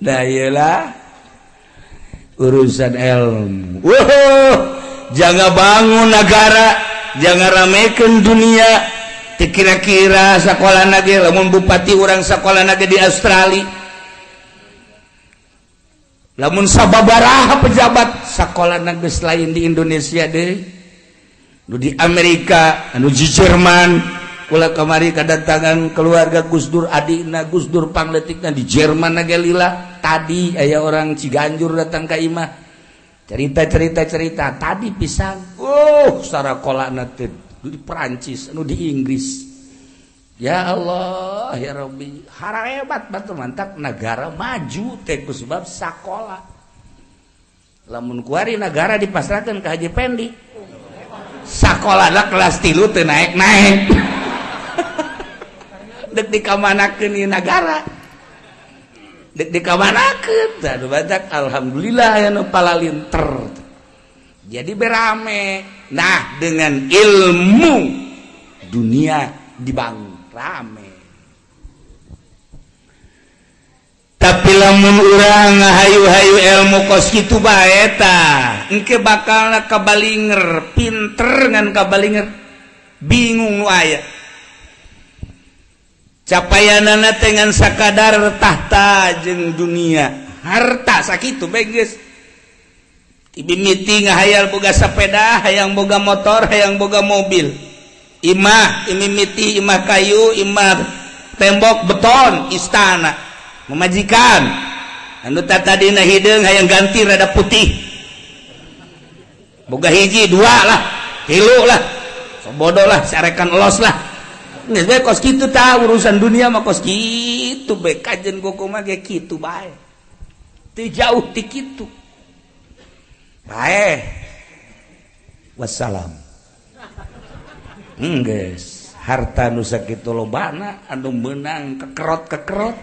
Nah, iyalah urusan ilmu. Wow, jangan bangun negara, jangan ramekan dunia. Kira-kira sekolah lagi, lamun bupati orang sekolah lagi di Australia, lamun sababaraha pejabat sekolah negeri lain di Indonesia deh, nu di Amerika, nu di Jerman. Kula kamari kedatangan keluarga Gus Dur, adikna Gus Dur pangletikna di Jerman nage lila. Tadi aya orang Ciganjur datang ke imah, cerita cerita cerita tadi pisan. Oh, sarakolana teh di Perancis, anu di Inggris. Ya Allah ya Rabbi, hebat batu mantap negara maju teh ku sebab sakola. Lamun kuari negara dipasrahkan ke Haji Pendi, sakola lah kelas 3 teu naik-naik. Dek dikamanakeun ieu nagara, dek dikamanakeun. Tah badak alhamdulillah aya nu palalinter jadi berame. Nah, dengan ilmu dunia dibangun rame. Tapi lamun urang hayu-hayu ilmu kos kitu bae tah, engke bakal kabalinger, pinter ngan kabalinger, bingung nu aya. Capayanana teh ngan sakadar tahta jeung dunia, harta sakitu bae geus. Mimiti ngahayal boga sepeda, hayang boga motor, hayang boga mobil. Imah, imimiti imah kayu, imah tembok beton, istana, memajikan. Anu tadina hideung hayang ganti rada putih. Boga hiji dua lah, tilu lah, sobodo lah, sarekan los lah. Geus bae kos kitu tah urusan dunia mah kos kitu bae, kajen kumaha ge kitu bae. Teu jauh ti kitu. Bae. Wassalam. Geus, harta nu sakitu lobana anu meunang kekerot-kekerot,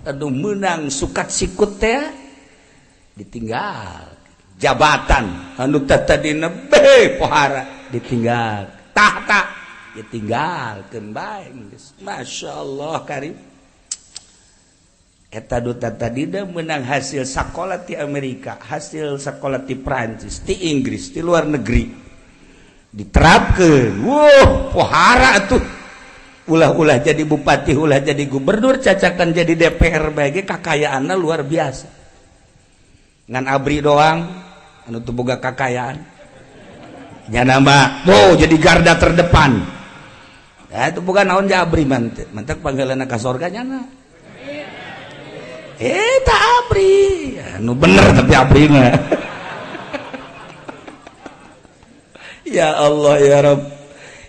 anu meunang sukat sikut teh ditinggal. Jabatan anu tadina be pohara ditinggal, tahta ditinggalkeun bae geus. Masya Allah karim. Eta duta tadina menang hasil sekolah di Amerika, hasil sekolah di Prancis, di Inggris, di luar negeri diterapkan. Wow, pohara tuh. Ulah-ulah jadi bupati, ulah jadi gubernur, cacakan jadi DPR bae kakayaanna luar biasa. Ngan ABRI doang anu teu boga kakayaan. Nya nama, oh jadi garda terdepan. Ya itu bukan naon ABRI mantep, mantep panggilanna ka sorga nyana. Tak ABRI, anu bener tapi ABRI mah. Ya Allah ya Rabb,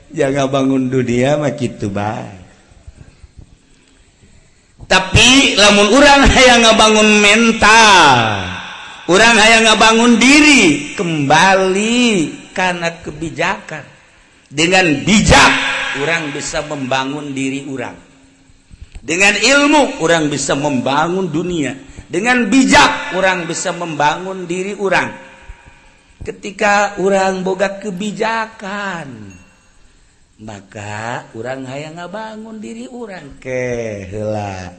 jangan bangun dunia mah kitu bae. Tapi lamun urang hayang ngabangun mental, urang hayang ngabangun diri, kembali karena kebijakan. Dengan bijak urang bisa membangun diri urang. Dengan ilmu orang bisa membangun dunia. Dengan bijak orang bisa membangun diri orang. Ketika orang boga kebijakan, maka orang hayang ngabangun diri orang. Ke heula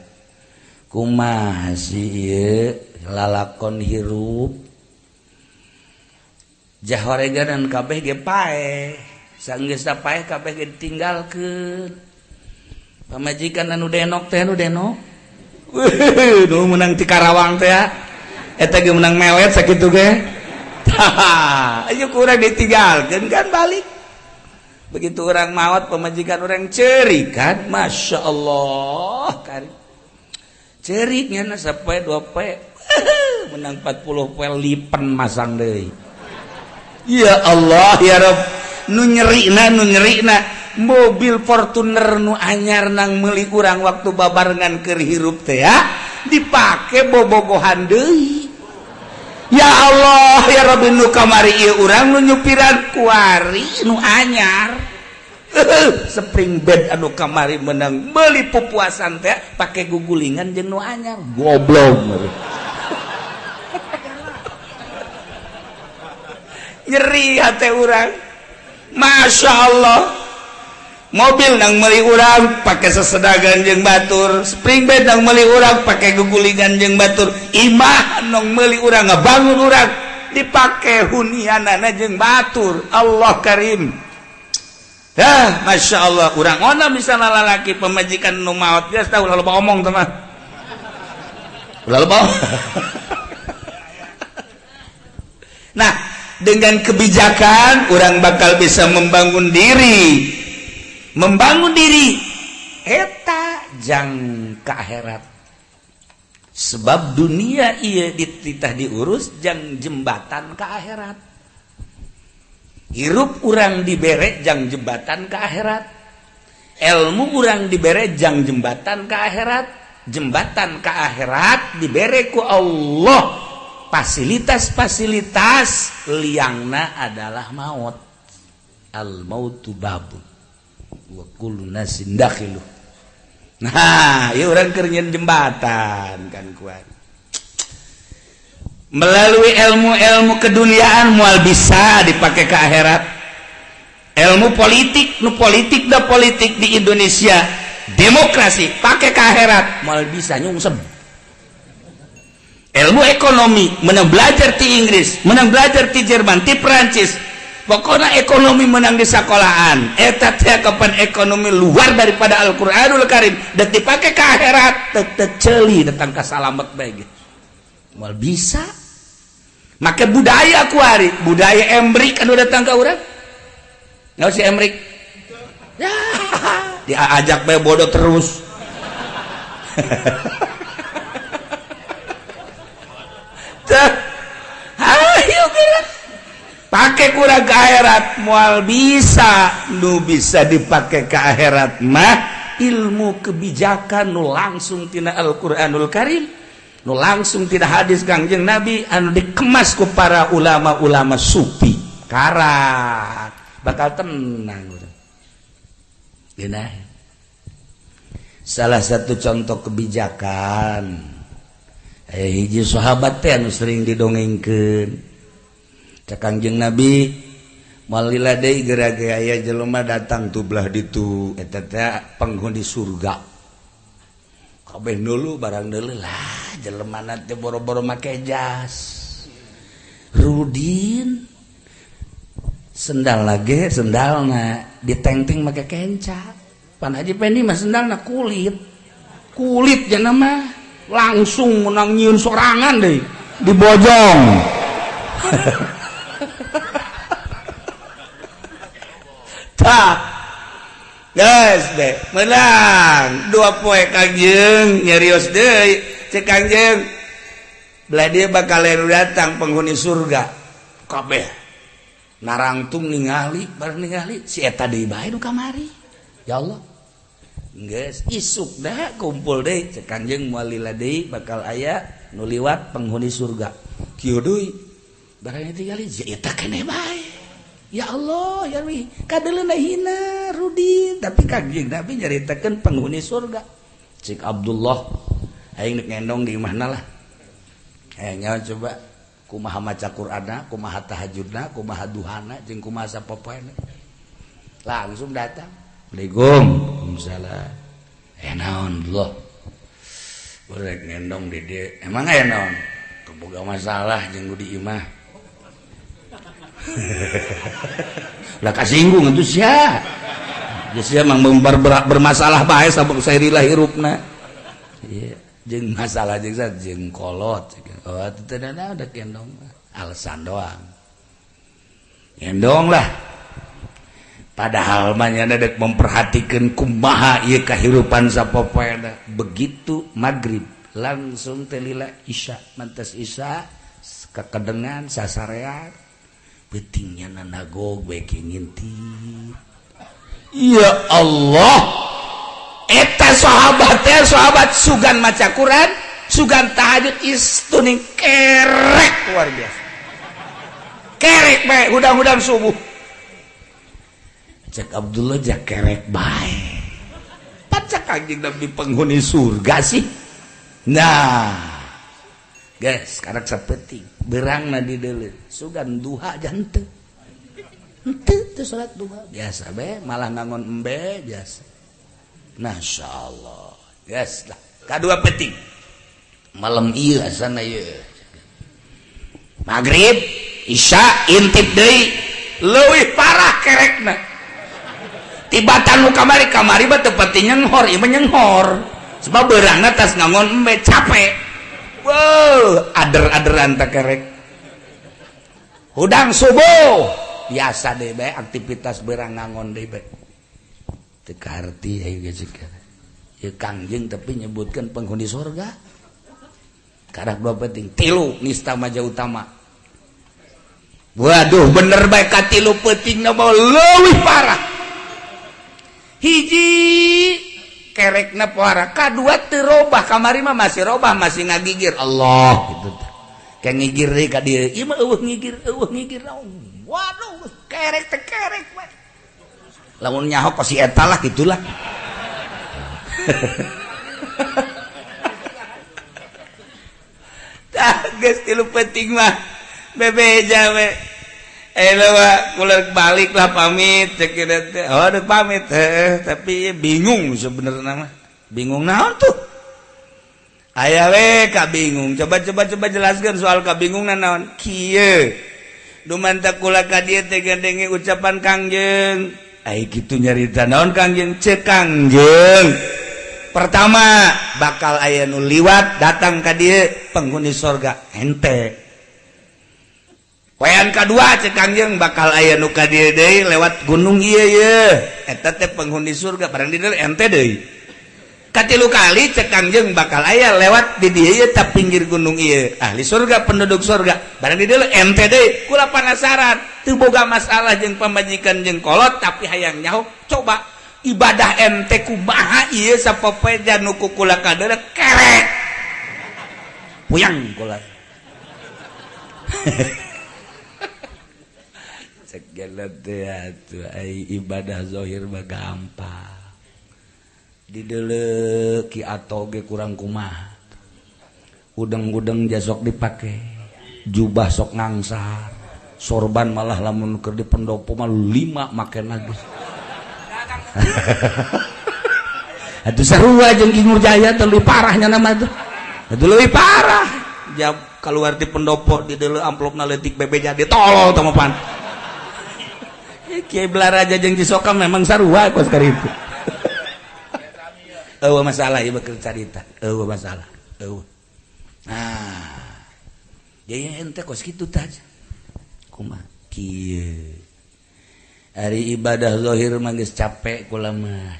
kumaha sih ieu lalakon hirup jahoreganan kabeh ge paeh, sanggeus paeh kabeh ge ditinggalkeun. Pamajikan anu denok teh, anu denok nu menang ti Karawang teh eta ge menang melet sakitu ge. Ayo kurang ditinggalkeun kan balik. Begitu orang maot pamajikan orang ceurik kan, Masya Allah kari ceuriknya na sapoe dua poe menang 40 poe lipen masang deui. Ya Allah ya Rabb, nu nyerina, nu nyerina mobil Fortuner nu anyar nang meuli urang waktu babarengan keur hirup teh ya dipake bobogohan deui. Ya Allah ya Rabbi, nu kamari ieu urang nu nyupiran kuari nu anyar. Spring bed anu kamari menang meuli pupuasan teh pake gugulingan jeung nu anyar. Goblok. Nyeri hate urang. Masya Allah. Mobil nang meuli urang pake sesedagan jeung batur, spring bed nang meuli urang pake gugulingan jeung batur, imah nang meuli urang ngabangun urang dipake hunianana jeung batur. Allah Karim. Hah, Masya Allah, urang ona misalnya lalaki pemajikan nu maot geus tahu loba omong teh mah. Ulah loba. Nah, dengan kebijakan orang bakal bisa membangun diri. Membangun diri eta jang ka akhirat. Sebab dunia ieu dititah diurus jang jembatan ka akhirat. Hirup urang dibere jang jembatan ka akhirat. Ilmu urang dibere jang jembatan ka akhirat. Jembatan ka akhirat dibere ku Allah. Fasilitas-fasilitas liangna adalah maut. Al mautu babun wa kullu nasin dakhiluh. Nah, ieu urang keur nyeun jembatan kan kuat. Melalui ilmu-ilmu keduniaan moal bisa dipake ke akhirat. Ilmu politik, nu politik da politik di Indonesia, demokrasi pake ke akhirat moal bisa nyungsep. Ilmu ekonomi menang belajar di Inggris, menang belajar di Jerman, di Perancis. Pokoknya ekonomi menang di sekolahan. Eta teh kapan ekonomi luar daripada Al-Qur'anul Karim dan dipake ke akhirat teu ceuli datang ka salamet bae gitu. Moal bisa. Make budaya kuari, budaya Emrik anu datang ka urang. Naon si Emrik? Ya, diajak bae bodoh terus. Ayo geura. Pake kurang ke akhirat moal bisa. Nu bisa dipake ke akhirat mah ilmu kebijakan nu langsung tina Al-Qur'anul Karim, nu langsung tina hadis Kangjeng Nabi anu dikemas ku para ulama-ulama sufi. Karat bakal tenang urang. Geunah. Salah satu contoh kebijakan hiji sahabat teh anu sering didongengkeun. Cek Kangjeng Nabi moal lila deui geura ge aya jelema datang tu belah ditu eta teh penghuni surga. Kabeh dulu barang deuleu lah jelemana teh boro-boro make jas. Rudin sendal lagi sendalna ditengteng make kenca. Pan Haji Pendi mah sendalna kulit. Kulit jana mah langsung menang nyieun sorangan deui dibojong. Tah geus deh menang dua poe Kangjeng nyerios deui cek Kangjeng belah dia bakal datang penghuni surga kabeh narangtung ningali bareng ningali si eta deui bae nu kamari. Ya Allah geus isuk dah kumpul deui cek Kangjeng moal lila deui bakal aya nu liwat penghuni surga kieu deui barang tingali eta keneh bae. Ya Allah ya Rabbi kadeuleuna hina Rudi tapi Kangjeng Nabi nyaritakeun penghuni surga. Cik Abdullah aing nek ngendong di imahna lah. Hayang nyawa coba kumaha maca Qur'anna, kumaha tahajudna, kumaha duhana jeung kumaha sapopoena. Langsung datang. Assalamualaikum. Waalaikumsalam. Naon Allah. Rek ngendong di dieu. Emang aya naon? Boga masalah jeung di imah. Lah kasinggung atuh sia. Geus sia mah bermasalah bae sabab sairilah hirupna. Ieu jeung masalah jeung jeung kolot. Oh teu da udah kendong alasan doang. Kendong lah. Padahal mah nya dek memperhatikan kumaha ieu kahirupan sapopoena. Begitu maghrib langsung teh lila isya, mantas isya kekedengan sasarean pentingnya nanagog bae ngintip. Ya Allah, eta sahabat teh sahabat sugan maca Quran, sugan tahajud istuning kerek luar biasa. Kerek bae hudang-hudang subuh. Cek Abdullah ja kerek bae. Pacak Kangjeng Nabi penghuni surga sih. Nah, guys, sekarang sapeting berangna di deuleu sugan duha jante. Henteu teu salat duha biasa be, malah ngangon embe biasa. Masyaallah. Geus lah. Kadua penting. Malam ieu asana ieu. Maghrib, Isya intip deui, leuwih parah kerekna. Tibatan nu kamari kamari mah teu pati nyenghor, ieu mah nyenghor. Sebab beurangna tas ngangon embe capek. Wow, ader-aderan teh kerek. Hudang subuh biasa deh bae aktivitas beurang ngangon deui bae. Teu kaharti ayo geus ieu Kangjeng tapi nyebutkeun penghuni surga. Karak dua penting, tilu nista maja utama. Waduh, bener bae ka tilu peutingna mah leuwih parah. Hiji kerekna parah, kadua teu robah, kamari mah masih robah, masih ngagigir Allah gitu teh. Kayak ngigir deui ka dieu, ieu mah eueuh ngigir, eueuh ngigir. Waduh, kerek teh kerek we. Lamun nyaho kos si eta lah gitulah. Tah geus tilu peuting mah bebeja we. Kula balik lah pamit cek teh. Oh, deuk pamit heuh, tapi bingung sebenarnya mah. Bingung naon tuh? Aya we ka bingung. Coba coba coba jelaskeun soal kabingungan naon. Kieu. Dumanta kula ka dieu teh gandenge ucapan Kangjeng. Ai kitu nyarita naon Kangjeng? Ceuk Kangjeng. Pertama, bakal aya nu liwat datang ka dieu penghuni sorga hente. Poean kadua cek Kangjeng bakal aya nu ka dieu deui lewat gunung ieu ye. Eta teh penghuni surga barang di dieu ente deui. Katilu kali cek Kangjeng bakal aya lewat di dieu ye ta pinggir gunung ieu. Ahli surga penduduk surga barang di dieu ente deui. Kula panasaran teu boga masalah jeung pamajikan jeung kolot tapi hayang nyaho coba ibadah ente kumaha ieu sapopoe nu ku kula kadeuleu kerek. Puyang kula. Ibadah zahir mah gampang dideuleu ki atoge kurang kumaha udeng-udeng jasok dipake jubah sok ngangsar sorban malah lamun keur di pendopo mah 5 make lagi. Atuh sarua jeung Ki Nurjaya teh leuwih parahnya nama tuh. Atuh leuwih parah. Jam keluar di pendopo dideuleu amplopna leutik bebeja ditolol teh mah pan. Kiai Belaraja jeung Cisoka memang sarua kos karitu. Eueuh masalah ieu keur carita, eueuh masalah, eueuh. Nah, jadi ente kos kitu tah. Kumaha kieu. Ari ibadah zahir mah geus capek kula mah.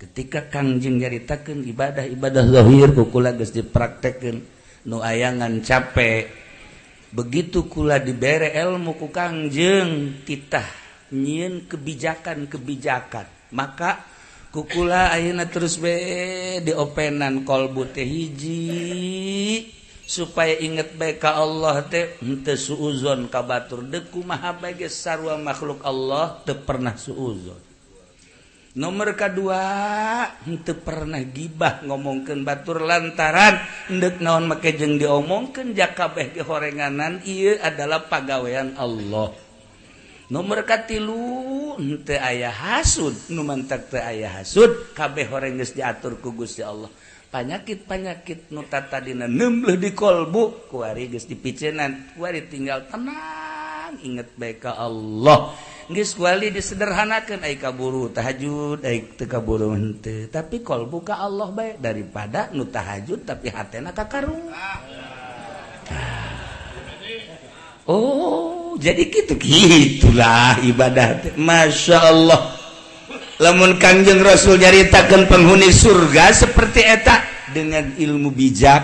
Ketika Kangjeng nyaritakeun ibadah-ibadah zahir ku kula geus dipraktekkeun nu ayangan capek. Begitu kula dibere ilmu ku Kangjeng titah nyieun kebijakan-kebijakan maka ku kula ayeuna terus be diopenan kolbu teh hiji supaya inget bae ka Allah teh henteu suuzon ka batur deuk kumaha bae geus sarua makhluk Allah teu pernah suuzon. Nomor kedua henteu pernah gibah ngomongkeun batur lantaran endek naon make jeung diomongkeun jakabeh ge horenganan ieu adalah pagawean Allah. Nomor katilu henteu aya hasud nu mantak teu aya hasud kabeh horeng geus diatur ku Gusti Allah. Panyakit-panyakit nu tatadina nembleh di kolbu kuari geus dipicenan kuari tinggal tenang inget bae ka Allah. Geus wali disederhanakeun ai kaburu tahajud ai teu kaburu henteu tapi kolbu ka Allah bae daripada nu tahajud tapi hatena ka karung. Oh, jadi kitu gitulah ibadah teh. Masya Allah. Lamun Kangjeng Rasul nyaritakeun penghuni surga seperti eta dengan ilmu bijak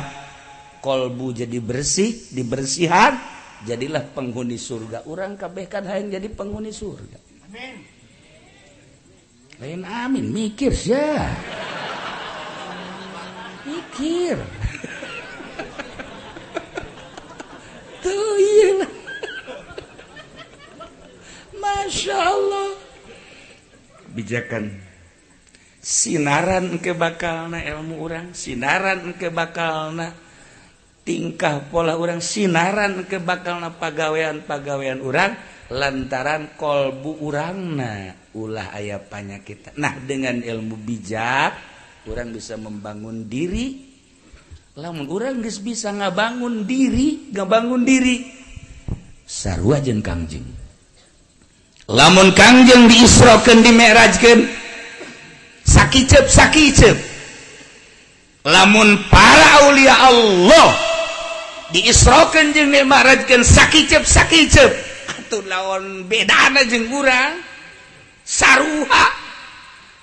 kolbu jadi bersih, dibersihan jadilah penghuni surga. Urang kabeh kan hayang jadi penghuni surga. Amin. Lain amin mikir sia. Mikir. Tuh iya. Masya Allah. Bijakan sinaran ke bakalna ilmu urang, sinaran ke bakalna tingkah pola urang, sinaran ke bakalna pagawean-pagawean urang Lantaran kolbu urangna ulah aya panyakit. Nah, dengan ilmu bijak urang bisa membangun diri. Lamun urang geus bisa ngabangun diri sarua jeung Kangjeng. Lamun Kangjeng diisrokeun dimi'rajkeun sakiceup-sakiceup. Lamun para aulia Allah diisrokeun jeung dimi'rajkeun sakiceup-sakiceup, atuh lawan bedana jeung urang saruha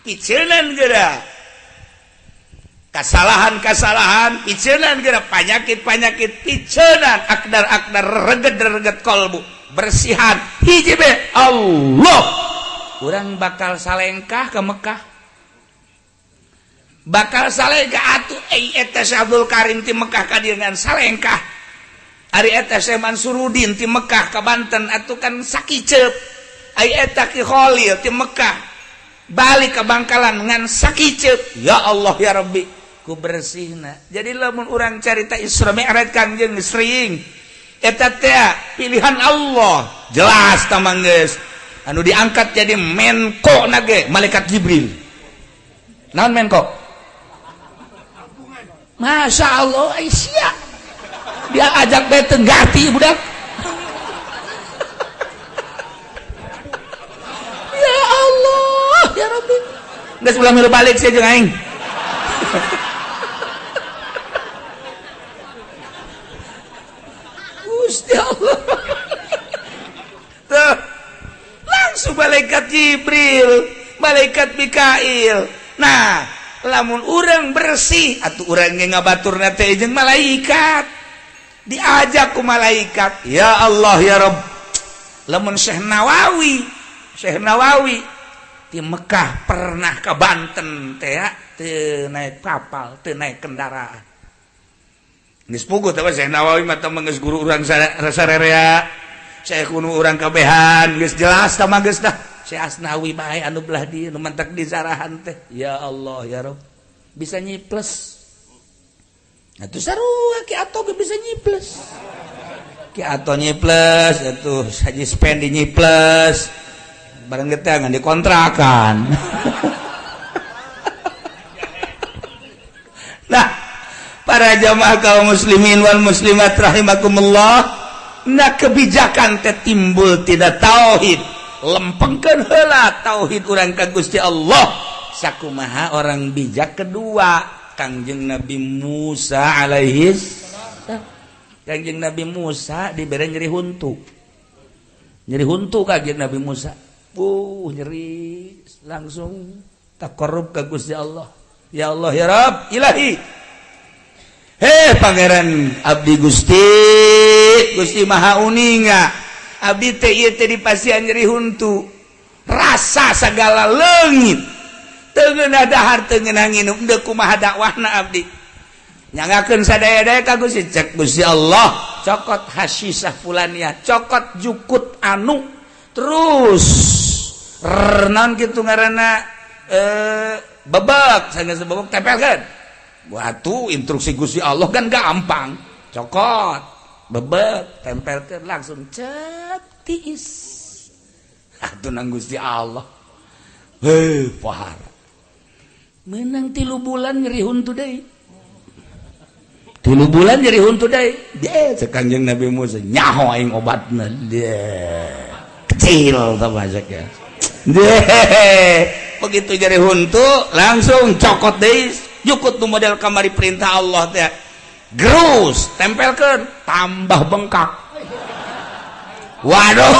piceunan geura. Kasalahan-kasalahan piceunan geura, panyakit-panyakit piceunan, akdar-akdar reget-reget kolbu bersihan hiji be Allah. Urang bakal salengkah ke Mekah, bakal salengkah atuh eta Syekh Abdul Karim ti Mekah ka dieu ngan salengkah. Ari eta Syekh Mansurudin ti Mekah ka Banten atuh kan sakiceup. Ari eta Ki Khalil ti Mekah balik ke Bangkalan ngan sakiceup. Ya Allah ya Rabbi, ku bersihna. Jadi lamun urang carita Isra Mi'raj Kangjeng sering eta teh pilihan Allah jelas tamang geus. Anu diangkat jadi menko nage malaikat Jibril. Naon menko? Masya Allah, Aisyah dia ajak bae teu ngarti budak. Ya Allah, ya Rabbi. Geus ulah milu balik sia jeung aing. Gusti Allah. Tuh, langsung malaikat Jibril, malaikat Mikail. Nah, lamun urang bersih atuh urang ge ngabaturna teh jeung malaikat. Diajak ku malaikat, ya Allah ya Rabb. Lamun Syekh Nawawi di Mekah pernah ke Banten teh teu naik kapal, teu naik kendaraan. Geus puguh teh Syekh Nawawi mah teh geus guru urang sarerea. Syekh kuno urang kabehan geus jelas tah mah geus dah. Syekh Asnawi bae anu belah dieu nu mantak di sarahan teh. Ya Allah ya Rabb. Bisa nyiples. Atuh sarua Ki Ato ge bisa nyiples. Ki Ato nyiples atuh Haji Spendi nyiples. Bareng geteh ngan dikontrakan. Nah, para jamaah kaum muslimin wal muslimat rahimakumullah. Nah, kebijakan teh timbul tidak tauhid. Lempengkeun heula tauhid urang ka Gusti Allah. Sakumaha orang bijak kedua, Kangjeng Nabi Musa alaihi salam. Kangjeng Nabi Musa dibere nyeri huntu. Nyeri huntu Kangjeng Nabi Musa. Nyeri langsung takarrub ka Gusti Allah. Ya Allah ya Rabb, ilahi. Heh pangeran abdi Gusti, Gusti Maha Uninga. Abdi teh ieu teh dipasihan nyeri huntu. Rasa segala leungit. Teu ngeunah dahar, teu ngeunah nginum, deuk kumaha dakwahna abdi. Nyangakeun sadaya-daya ka Gusti, cek Gusti Allah, cokot hasisah fulania, cokot jukut anu, terus naon kitu ngaranna bebek, sanggeus bebek tempelkeun. Watu instruksi Gusti Allah kan gampang. Cokot, bebek, tempelkeun langsung cep tiis. Atuh nang Gusti Allah. Heuh, fahar. Menang 3 bulan nyeri huntu deui. 3 bulan nyeri huntu deui. Dia cek Kangjeng Nabi Musa nyaho aing obatna. Dia kecil tah bahasa ya. Begitu nyeri huntu langsung cokot deui, jukut nu model kamari perintah Allah teh. Gerus, tempelkeun, tambah bengkak. Waduh,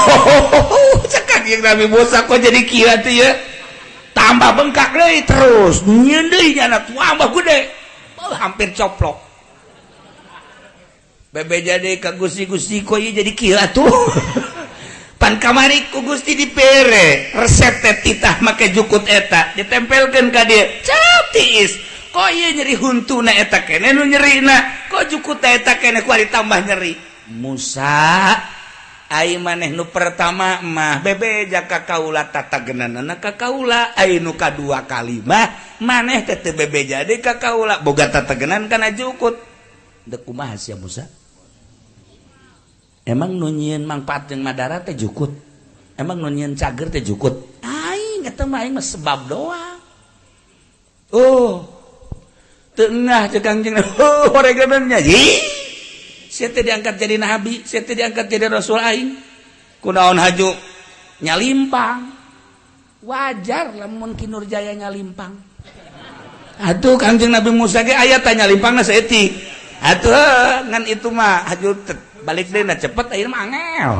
cek Kangjeng Nabi Musa kok jadi kieu teh ya. Tambah bengkak deui terus, nyieun deui nyana tambah gede. Hampir coplok. Bebe jadi ka Gusti-Gusti kok ieu jadi kieu atuh. Pan kamari ku Gusti dipere resep teh titah make jukut eta ditempelkeun ka dieu. Cap tiis. Kok ieu nyeri huntuna eta keneh nu nyerina, kok jukut eta keneh ku ditambah nyeri. Musa ai maneh nu pertama mah bebeja ka kaula tatagenanana ka kaula, ai nu kadua kali mah maneh teh teu bebeja deui ka kaula boga tatagenan kana jukut. Deuk kumaha sia Musa? Emang nu nyieun mangpaat jeung madarat teh jukut. Emang nu nyieun cager teh jukut aing? Eta mah aing mah sebab doang. Oh, tengah cek Kangjeng, oh, horegannya. Ih, sia teh diangkat jadi nabi, sia teh diangkat jadi rasul aing. Kunaon haju nyalimpang? Wajar lamun Ki Nurjaya nyalimpang. Atuh Kangjeng Nabi Musa ge aya tanya limpangna saeutik. Atuh ngan itu mah haju balik deui na cepet, ayeuna mah angel.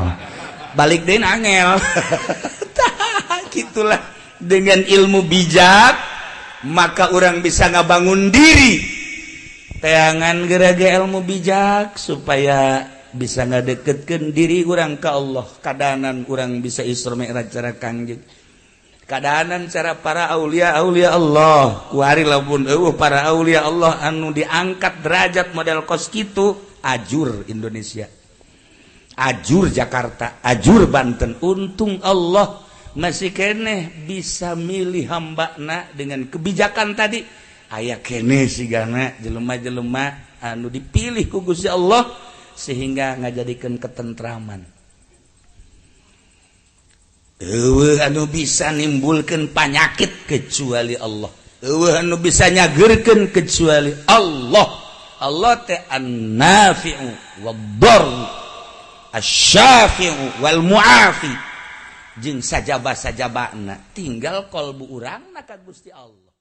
Balik deui angel. Tah, gitulah dengan ilmu bijak maka orang bisa ngabangun diri. Teangan gerage ilmu bijak supaya bisa ngadeketkeun diri urang ke Allah. Kadanan urang bisa Isra Mi'raj cara Kangjeng, kadanan cara para aulia aulia Allah. Kuari lamun eueuh para aulia Allah anu diangkat derajat model kos kitu, ajur Indonesia, ajur Jakarta, ajur Banten. Untung Allah masih keneh bisa milih hambana dengan kebijakan tadi. Aya keneh sigana jelema-jelema anu dipilih ku Gusti Allah sehingga ngajadikeun ketentraman. Eueuh anu bisa nimbulkeun panyakit kecuali Allah, eueuh anu bisa nyageurkeun kecuali Allah. Allah teh an-nafi'u wad-dar, asy-syafi'u wal mu'afi, jeung sajaba-sajabana tinggal kolbu urang na ka Gusti Allah.